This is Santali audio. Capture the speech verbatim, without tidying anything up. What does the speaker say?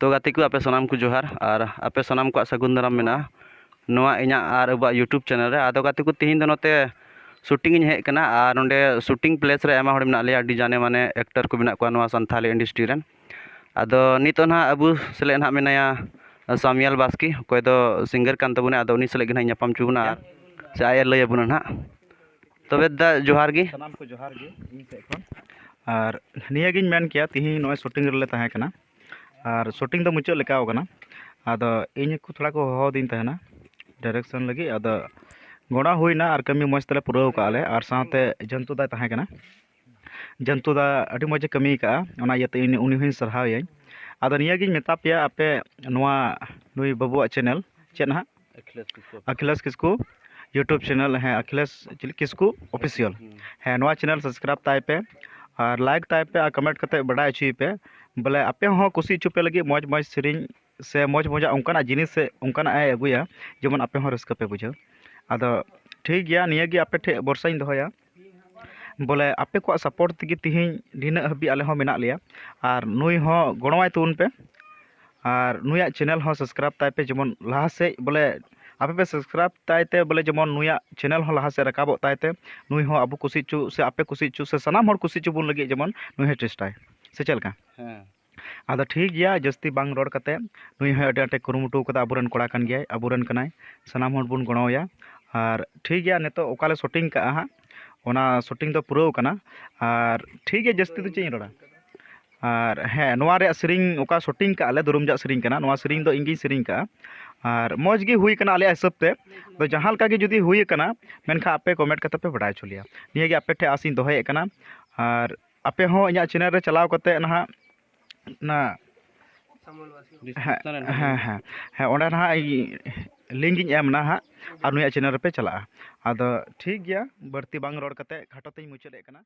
ᱛᱚ ᱜᱟᱛᱮ ᱠᱚ, ᱟᱯᱮ ᱥᱟᱱᱟᱢ ᱠᱚ ᱡᱚᱦᱟᱨ ᱟᱨ ᱟᱯᱮ ᱥᱟᱱᱟᱢ ᱠᱚᱣᱟᱜ ᱥᱟᱹᱜᱩᱱ ᱫᱟᱨᱟᱢ ᱢᱮᱱᱟᱜᱼᱟ ᱱᱚᱣᱟ ᱤᱧᱟᱹᱜ ᱟᱨ ᱟᱵᱚᱣᱟᱜ YouTube channel ᱨᱮ᱾ ᱟᱫᱚ ᱜᱟᱛᱮ ᱠᱚ, ᱛᱤᱦᱤᱧ ᱫᱚ ᱱᱚᱛᱮ shooting ᱤᱧ ᱦᱮᱡ ᱟᱠᱟᱱᱟ ᱟᱨ ᱱᱚᱰᱮ shooting place ᱨᱮ ᱟᱭᱢᱟ ᱦᱚᱲ ᱢᱮᱱᱟᱜ ᱞᱮᱭᱟ, ᱟᱹᱰᱤ ᱡᱟᱱᱮ ᱢᱟᱱᱮ actor ᱠᱚ ᱢᱮᱱᱟᱜ ᱠᱚᱣᱟ ᱱᱚᱣᱟ ᱥᱟᱱᱛᱷᱟᱞᱤ industry ᱨᱮᱱ᱾ ᱟᱫᱚ ᱱᱤᱛᱚᱜ ᱱᱟᱦᱟᱜ ᱟᱵᱚ ᱥᱮᱞᱮᱫ ᱱᱟᱦᱟᱜ ᱢᱮᱱᱟᱭᱟ ᱥᱟᱢᱤᱭᱟᱞ ᱵᱟᱥᱠᱮ, ᱚᱠᱚᱭ ᱫᱚ singer ᱠᱟᱱ ᱛᱟᱵᱚᱱᱟ᱾ ᱟᱫᱚ ᱩᱱᱤ ᱥᱟᱞᱟᱜ ᱜᱮ ᱱᱟᱦᱟᱜ ᱧᱟᱯᱟᱢ ᱦᱚᱪᱚ ᱵᱚᱱᱟ ᱟᱨ ᱥᱮ ᱟᱡ ᱮ ᱞᱟᱹᱭ ᱟᱵᱚᱱᱟ ᱱᱟᱦᱟᱜ᱾ ᱛᱚᱵᱮ ᱫᱟ, ᱡᱚᱦᱟᱨ ᱜᱮ᱾ ᱥᱟᱱᱟᱢ ᱠᱚ ᱡᱚᱦᱟᱨ ᱜᱮ ᱤᱧ ᱥᱮᱫ ᱠᱷᱚᱱ᱾ ᱟᱨ ᱱᱤᱭᱟᱹ ᱜᱤᱧ ᱢᱮᱱ ᱠᱮᱭᱟ, ᱛᱤᱦᱤᱧ ᱱᱚᱜᱼᱚᱭ shooting ᱨᱮᱞᱮ ᱛᱟᱦᱮᱸ ᱠᱟᱱᱟ᱾ ᱟᱨ shooting ᱫᱚ ᱢᱩᱪᱟᱹᱫ ᱞᱮᱠᱟᱣ ᱠᱟᱱᱟ᱾ ᱟᱫᱚ ᱤᱧ ᱠᱚ ᱛᱷᱚᱲᱟ ᱠᱚ ᱦᱚᱦᱚ ᱟᱹᱫᱤᱧ ᱛᱟᱦᱮᱱᱟ direction ᱞᱟᱹᱜᱤᱫ᱾ ᱟᱫᱚ ᱜᱚᱲᱟ ᱦᱩᱭᱱᱟ ᱟᱨ ᱠᱟᱹᱢᱤ ᱢᱚᱡᱽ ᱛᱮᱞᱮ ᱯᱩᱨᱟᱹᱣ ᱠᱟᱜᱼᱟ ᱞᱮ᱾ ᱟᱨ ᱥᱟᱶᱛᱮ ᱡᱚᱱᱛᱩ ᱫᱟᱭ ᱛᱟᱦᱮᱸ ᱠᱟᱱᱟ, ᱡᱚᱱᱛᱩ ᱫᱟ ᱟᱹᱰᱤ ᱢᱚᱡᱽ ᱮ ᱠᱟᱹᱢᱤ ᱠᱟᱜᱼᱟ, ᱚᱱᱟ ᱤᱭᱟᱹᱛᱮ ᱤᱧ, ᱩᱱᱤ ᱦᱚᱸᱧ ᱥᱟᱨᱦᱟᱣ ᱮᱭᱟᱹᱧ᱾ ᱟᱫᱚ ᱱᱤᱭᱟᱹ ᱜᱤᱧ ᱢᱮᱛᱟ ᱯᱮᱭᱟ, ᱟᱯᱮ ᱱᱚᱣᱟ ᱱᱩᱭ ᱵᱟᱹᱵᱩᱣᱟᱜ channel ᱪᱮᱫ ᱱᱟᱦᱟᱜ? ᱟᱠᱷᱤᱞᱮᱥ ᱠᱤᱥᱠᱩ᱾ ᱟᱠᱷᱤᱞᱮᱥ ᱠᱤᱥᱠᱩ YouTube channel, ᱦᱮᱸ, ᱟᱠᱷᱤᱞᱮᱥ ᱪᱤᱞᱤ ᱠᱤᱥᱠᱩ official᱾ ᱦᱩᱸ᱾ ᱦᱮᱸ, ᱱᱚᱣᱟ channel subscribe ᱛᱟᱭ ᱯᱮ ᱟᱨ like ᱛᱟᱭ ᱯᱮ ᱟᱨ comment ᱠᱟᱛᱮ ᱵᱟᱰᱟᱭ ᱦᱚᱪᱚᱭᱮ ᱯᱮ᱾ ᱵᱚᱞᱮ ᱟᱯᱮ ᱦᱚᱸ ᱠᱩᱥᱤ ᱦᱚᱪᱚ ᱯᱮ ᱞᱟᱹᱜᱤᱫ ᱢᱚᱡᱽ ᱢᱚᱡᱽ ᱥᱮᱨᱮᱧ ᱥᱮ ᱢᱚᱡᱽ ᱢᱚᱡᱟᱜ ᱚᱱᱠᱟᱱᱟᱜ ᱡᱤᱱᱤᱥ ᱥᱮ ᱚᱱᱠᱟᱱᱟᱜ ᱮ ᱟᱹᱜᱩᱭᱟ, ᱡᱮᱢᱚᱱ ᱟᱯᱮ ᱦᱚᱸ ᱨᱟᱹᱥᱠᱟᱹ ᱯᱮ ᱵᱩᱡᱷᱟᱹᱣ᱾ ᱟᱫᱚ ᱴᱷᱤᱠ ᱜᱮᱭᱟ, ᱱᱤᱭᱟᱹ ᱜᱮ ᱟᱯᱮ ᱴᱷᱮᱡ ᱵᱷᱚᱨᱥᱟᱧ ᱫᱚᱦᱚᱭᱟ, ᱵᱚᱞᱮ ᱟᱯᱮ ᱠᱚᱣᱟᱜ support ᱛᱮᱜᱮ ᱛᱤᱦᱤᱧ ᱱᱤᱱᱟᱹᱜ ᱦᱟᱹᱵᱤᱡ ᱟᱞᱮ ᱦᱚᱸ ᱢᱮᱱᱟᱜ ᱞᱮᱭᱟ᱾ ᱟᱨ ᱱᱩᱭ ᱦᱚᱸ ᱜᱚᱲᱚᱣᱟᱭ ᱛᱟᱵᱚᱱ ᱯᱮ, ᱟᱨ ᱱᱩᱭᱟᱜ channel ᱦᱚᱸ subscribe ᱛᱟᱭ ᱯᱮ, ᱡᱮᱢᱚᱱ ᱞᱟᱦᱟ ᱥᱮᱫ ᱵᱚᱞᱮ ᱟᱯᱮ ᱯᱮ subscribe ᱛᱟᱭ ᱛᱮ, ᱵᱚᱞᱮ ᱡᱮᱢᱚᱱ ᱱᱩᱭᱟᱜ channel ᱦᱚᱸ ᱞᱟᱦᱟ ᱥᱮᱫ ᱨᱟᱠᱟᱵᱚᱜ ᱛᱟᱭ ᱛᱮ, ᱱᱩᱭ ᱦᱚᱸ ᱟᱵᱚ ᱠᱩᱥᱤ ᱦᱚᱪᱚ ᱥᱮ ᱟᱯᱮ ᱠᱩᱥᱤ ᱦᱚᱪᱚ ᱥᱮ ᱥᱟᱱᱟᱢ ᱦᱚᱲ ᱠᱩᱥᱤ ᱦᱚᱪᱚ ᱵᱚᱱ ᱞᱟᱹᱜᱤᱫ ᱡᱮᱢᱚᱱ ᱱᱩᱭ ᱦᱚᱸ ᱪᱮᱥᱴᱟᱭ, ᱥᱮ ᱪᱮᱫ ᱞᱮᱠᱟ? ᱦᱮᱸ᱾ ᱟᱫᱚ ᱴᱷᱤᱠ ᱜᱮᱭᱟ, ᱡᱟᱹᱥᱛᱤ ᱵᱟᱝ ᱨᱚᱲ ᱠᱟᱛᱮ, ᱱᱩᱭ ᱦᱚᱸ ᱟᱹᱰᱤ ᱟᱸᱴᱮ ᱠᱩᱨᱩᱢᱩᱴᱩ ᱠᱟᱫᱟ, ᱟᱵᱚᱨᱮᱱ ᱠᱚᱲᱟ ᱠᱟᱱ ᱜᱮᱭᱟᱭ, ᱟᱵᱚᱨᱮᱱ ᱠᱟᱱᱟᱭ, ᱥᱟᱱᱟᱢ ᱦᱚᱲ ᱵᱚᱱ ᱜᱚᱲᱚᱣᱟᱭᱟ᱾ ᱟᱨ ᱴᱷᱤᱠ ᱜᱮᱭᱟ, ᱱᱤᱛᱚᱜ ᱚᱠᱟ ᱞᱮ shooting ᱠᱟᱜᱼᱟ ᱦᱟᱸᱜ, ᱚᱱᱟ shooting ᱫᱚ ᱯᱩᱨᱟᱹᱣ ᱠᱟᱱᱟ᱾ ᱟᱨ ᱴᱷᱤᱠ ᱜᱮᱭᱟ, ᱡᱟᱹᱥᱛᱤ ᱫᱚ ᱪᱮᱫ ᱤᱧ ᱨᱚᱲᱟ? ᱟᱨ ᱦᱮᱸ, ᱱᱚᱣᱟ ᱨᱮᱭᱟᱜ ᱥᱮᱨᱮᱧ ᱚᱠᱟ shooting ᱠᱟᱜᱼᱟ ᱞᱮ, ᱫᱩᱨᱩᱢ ᱡᱟᱜ ᱥᱮᱨᱮᱧ ᱠᱟᱱᱟ, ᱱᱚᱣᱟ ᱥᱮᱨᱮᱧ ᱫᱚ ᱤᱧ ᱜᱤᱧ ᱥᱮᱨᱮᱧ ᱠᱟᱜᱼᱟ᱾ ᱟᱨ ᱢᱚᱡᱽ ᱜᱮ ᱦᱩᱭ ᱠᱟᱱᱟ ᱟᱞᱮᱭᱟᱜ ᱦᱤᱥᱟᱹᱵ ᱛᱮ᱾ ᱟᱫᱚ ᱡᱟᱦᱟᱸ ᱞᱮᱠᱟ ᱜᱮ ᱡᱩᱫᱤ ᱦᱩᱭ ᱠᱟᱱᱟ, ᱢᱮᱱᱠᱷᱟᱱ ᱟᱯᱮ comment ᱠᱟᱛᱮ ᱯᱮ ᱵᱟᱰᱟᱭ ᱦᱚᱪᱚ ᱞᱮᱭᱟ᱾ ᱱᱤᱭᱟᱹ ᱜᱮ ᱟᱯᱮ ᱴᱷᱮᱡ ᱟᱥ ᱤᱧ ᱫᱚᱦᱚᱭᱮᱫ ᱠᱟᱱᱟ᱾ ᱟᱨ ᱟᱯᱮ ᱦᱚᱸ ᱤᱧᱟᱹᱜ channel ᱨᱮ ᱪᱟᱞᱟᱣ ᱠᱟᱛᱮ ᱱᱟᱦᱟᱜ ᱚᱱᱟ, ᱦᱮᱸ, description ᱨᱮ ᱦᱮᱸ, ᱦᱮᱸ, ᱦᱮᱸ, ᱚᱸᱰᱮ ᱱᱟᱦᱟᱜ link ᱤᱧ ᱮᱢ ᱱᱟ ᱦᱟᱸᱜ, ᱟᱨ ᱱᱩᱭᱟᱜ channel ᱨᱮᱯᱮ ᱪᱟᱞᱟᱜᱼᱟ᱾ ᱟᱫᱚ ᱴᱷᱤᱠ ᱜᱮᱭᱟ, ᱵᱟᱹᱲᱛᱤ ᱵᱟᱝ ᱨᱚᱲ ᱠᱟᱛᱮ ᱠᱷᱟᱴᱚ ᱛᱮᱧ ᱢᱩᱪᱟᱹᱫ ᱮᱫ ᱠᱟᱱᱟ᱾